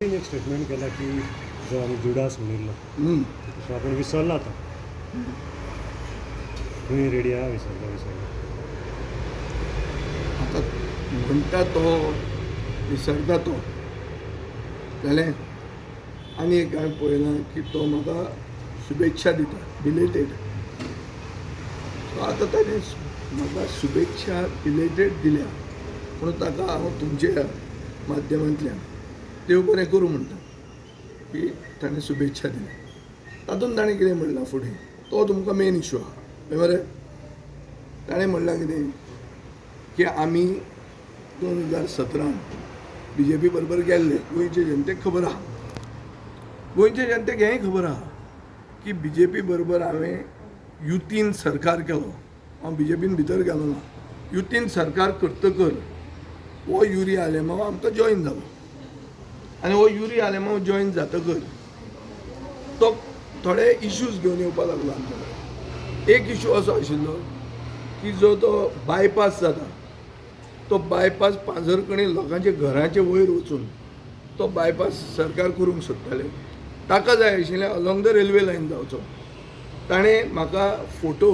एक स्टेटमेंट केला की जो आमी जुडास म्हणिल्लो सो आपूण विसरला आतां. तुमी रेडी आहा? विसरला विसरला. आतां म्हणटा तो विसरता तो जालें. आनी एक हांवें पळयलां की तो म्हाका शुभेच्छा दिता बिलेटेड. सो आतां ताणें म्हाका शुभेच्छा बिलेटेड दिल्या म्हणून ताका हांव तुमच्या माध्यमांतल्यान देव बरें करूं म्हणटा की ताणें शुभेच्छा दिल्या. तातूंत ताणें कितें म्हणलां फुडें तो तुमकां मेन इशू आहा, हय मरे? ताणें म्हणलां कितें की आमी 2017 बीजेपी बरोबर गेल्ले. गोंयचे जनतेक खबर आहा, गोंयचे जनतेक हेंय खबर आहा की बीजेपी बरोबर हांवें युतीन सरकार केलो. हांव बीजेपीन भितर गेलो ना. युतीन सरकार करतकर हो युरी आलेमांव आमकां जॉयन जालो आनी हो युरी आलेमांव जॉयन जातकर तो थोडे इश्यूज घेवन येवपाक लागलो आमचे कडेन. एक इशू असो आशिल्लो की जो तो बायपास जाता तो बायपास पांजरकणी लोकांच्या घराचे वयर वचून तो बायपास सरकार करूंक सोदताले. ताका जाय आशिल्लें अलॉंग the railway line जावचो. ताणें म्हाका फोटो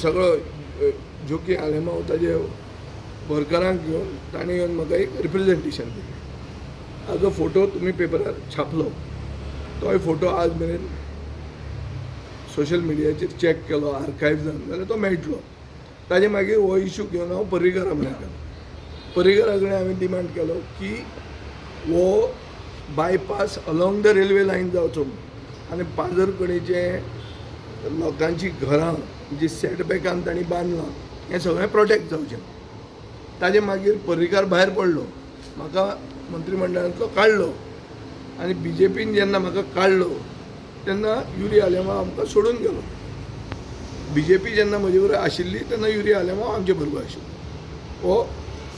सगळो जोकी आलेमांव ताजे वर्करांक घेवन ताणें येवन म्हाका एक रिप्रेजेंटेशन दिलें. हाजो फोटो तुमी पेपरार छापलो, तोय फोटो आज मेरेन सोशल मिडियाचेर चॅक केलो आर्कायव्सान जाल्यार तो मेळटलो. ताजे मागीर हो इशू घेवन हांव पर्रीकारा म्हऱ्यान गेलो. पर्रीकारा कडेन हांवें डिमांड केलो की हो bypass along the railway line जावचो म्हणून आनी पांजरकणीचे लोकांची घरां जी सेटबॅकान तांणी बांदलां हें सगळें प्रोटेक्ट जावचें. ताजे मागीर पर्रीकार भायर पडलो, म्हाका मंत्रिमंडळांतलो काडलो आनी बीजेपीन जेन्ना म्हाका काडलो तेन्ना युरी आलेमांव आमकां सोडून गेलो. बीजेपी जेन्ना म्हजे बरोबर आशिल्ली तेन्ना युरी आलेमांव आमचे बरोबर आशिल्लो. हो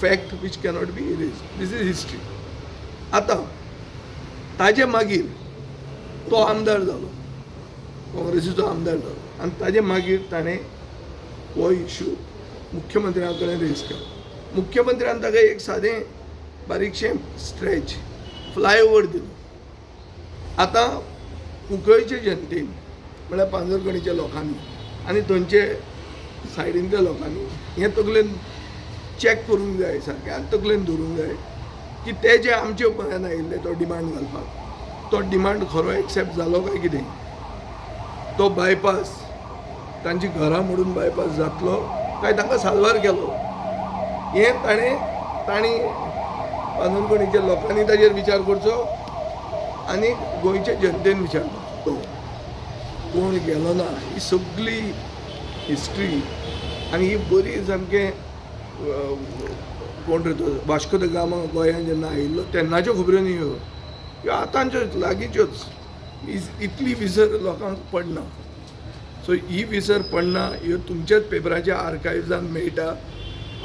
fact which cannot be erase, these is history. आतां ताजे मागीर तो आमदार जालो, काँग्रेसीचो आमदार जालो आनी ताजे मागीर ताणें हो इशू मुख्यमंत्र्या कडेन रेज केलो. मुख्यमंत्र्यान ताका एक सादें बारीकशें स्ट्रेच फ्लायओवर दिलो. आतां कुंकळचे जनतेन म्हळ्यार पांजरकणीच्या लोकांनी आनी थंयचे सायडींतल्या लोकांनी हें तकलेन चॅक करूंक जाय सारकें आनी तकलेन धरूंक जाय की ते जे आमचे म्हऱ्यान आयिल्ले तो डिमांड घालपाक, तो डिमांड खरो एक्सेप्ट जालो काय कितें? तो बायपास तांची घरां मोडून बायपास जातलो काय तांकां साल्वार केलो हें तांणी पांजरकणीच्या लोकांनी ताजेर विचार करचो आनी गोंयचे जनतेन विचार करचो. तो कोण गेलो ना ही सगळी हिस्ट्री आनी ही बरी सामकें कोण रे तो वास्को the Gama गोंयांत जेन्ना आयिल्लो तेन्नाच्यो खबऱ्यो न्ही ह्यो, ह्यो आतांच्यो लागींच्योच. इतली विसर लोकांक पडना. सो ही विसर पडना ह्यो तुमच्याच पेपराच्या आर्कायव्सान मेळटा.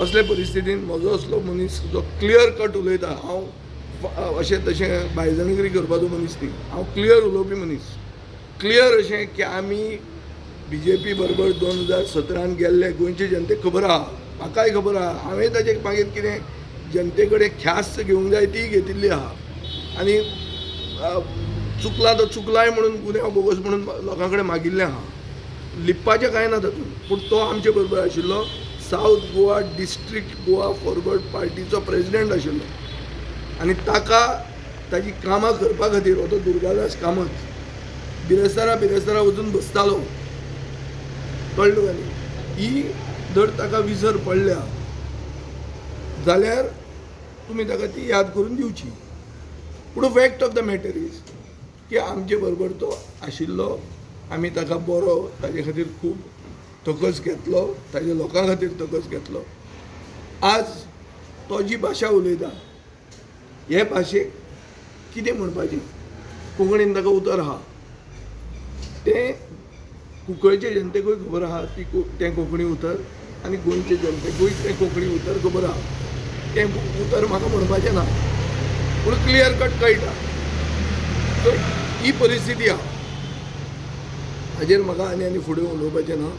असले परिस्थितीन म्हजो असलो मनीस जो क्लियर कट उलयता, हांव अशें तशें बायजणगिरी करपाचो मनीस न्ही, हांव क्लियर उलोवपी मनीस. क्लियर अशें की आमी बीजेपी बरोबर 2017 गेल्ले गोंयचे जनतेक खबर आहा, म्हाकाय खबर आहा. हांवें ताजे मागीर कितें जनते कडेन ख्यास्त घेवंक जाय तीय घेतिल्ली आहा आनी चुकला तो चुकलाय म्हणून गुन्यांव बोगस म्हणून लोकां कडेन मागिल्लें आहा. लिपपाचें कांय ना तातूंत. पूण तो आमचे बरोबर आशिल्लो, south Goa district Goa forward पार्टीचो प्रेजिडेंट आशिल्लो आनी ताका ताजी कामां करपा खातीर हो तो दुर्गादास कामत बिरेस्तारा बिरेस्तारा वचून बसतालो. कळ्ळें तुका न्ही? ही जर ताका विसर पडल्या जाल्यार तुमी ताका ती याद करून दिवची. पूण fact of the matter is की आमचे बरोबर तो आशिल्लो, आमी ताका बरो ताजे खातीर खूब तकस घेतलो, ताजे लोकां खातीर तकस घेतलो. आज तो जी भाशा उलयता हे भाशेक कितें म्हणपाचें? कोंकणीन ताका उतर आहा तें कुंकळचे जनतेकूय खबर आहा ती तें कोंकणी उतर आनी गोंयचे जनतेकूय तें कोंकणी उतर खबर आहा. तें उतर म्हाका म्हणपाचें ना पूण क्लियर कट कळटा. सो ही परिस्थिती आहा, हाजेर म्हाका आनी आनी फुडें उलोवपाचें ना.